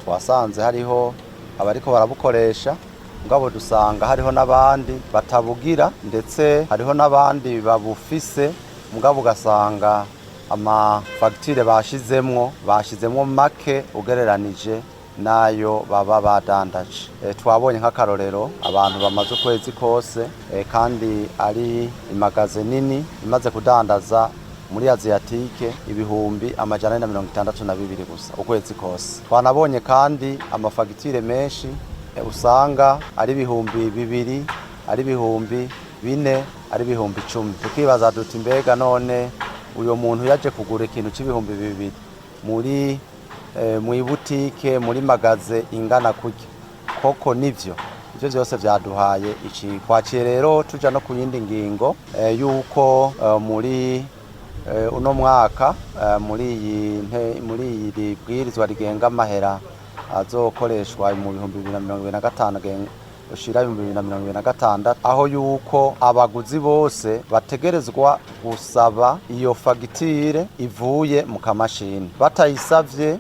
Twasanze hariho abariko barabukoresha, mugabo dusanga hariho n'abandi batabugira, ndetse hariho n'abandi babufise, mugabo ugasanga amafagitire bashizemwo make ugereranije nayo baba badandaje. Twabonye nk'akarorero abantu bamaze ukwezi kose, kandi ari imagaze nini imaze kudandaza muri Aziatike 462,000 gusa ukwezi kose. Twanabonye kandi amafagitire menshi usanga ari 2000, ari 4000, ari 10,000. Tukibaza duti: mbega none uyo muntu yaje kugura ikintu c'2000 muri mw'ibutike, muri magaze ingana kurya, koko nivyo? Ivyo vyose vyaduhaye iki kwaciye. Rero tuja no ku yindi ngingo yuko muri uno mwaka, muri iyi bwirizwa rigenga amahera azokoreshwa mu 2025 ushira 2026, aho yuko abaguzi bose bategerezwa gusaba iyo fagitire ivuye mu kamashini. Batayisavye,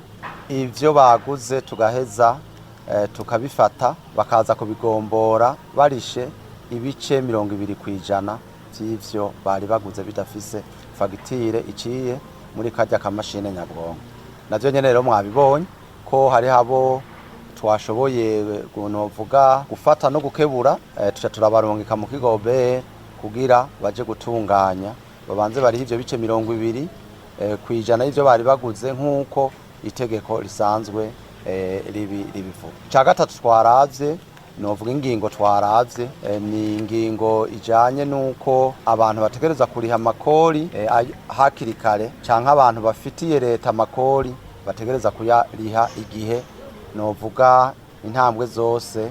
ivyo baguze tugaheza tukabifata, bakaza kubigombora barishe 20% vy'ivyo bari baguze bidafise fagitire iciye muri karya kamashini nyabwonko. Navyo nyene rero mwabibonye ko hari abo twashoboye novuga gufata no gukebura, tuca turabarungika mu kigo OBR kugira baje gutunganya, babanze bariho ivyo bice 20 kw'ijana y'ivyo bari baguze, nk'uko itegeko risanzwe ribivuga. Ica gatatu twaravye, novuga ingingo twaravye, ni ingingo ijanye n'uko abantu bategerezwa kuriha amakori hakiri kare, canke abantu bafitiye leta amakori bategereza kuyariha igihe novuga intambwe zose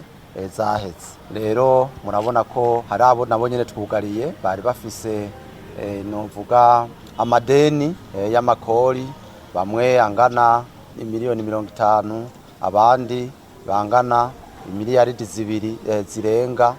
zaheze. Rero murabona ko hari abo nabo nyene twugariye bari bafise novuga amadeni y'amakori, bamwe angana imiliyoni 50, abandi bangana imiliyaridi 2 zirenga.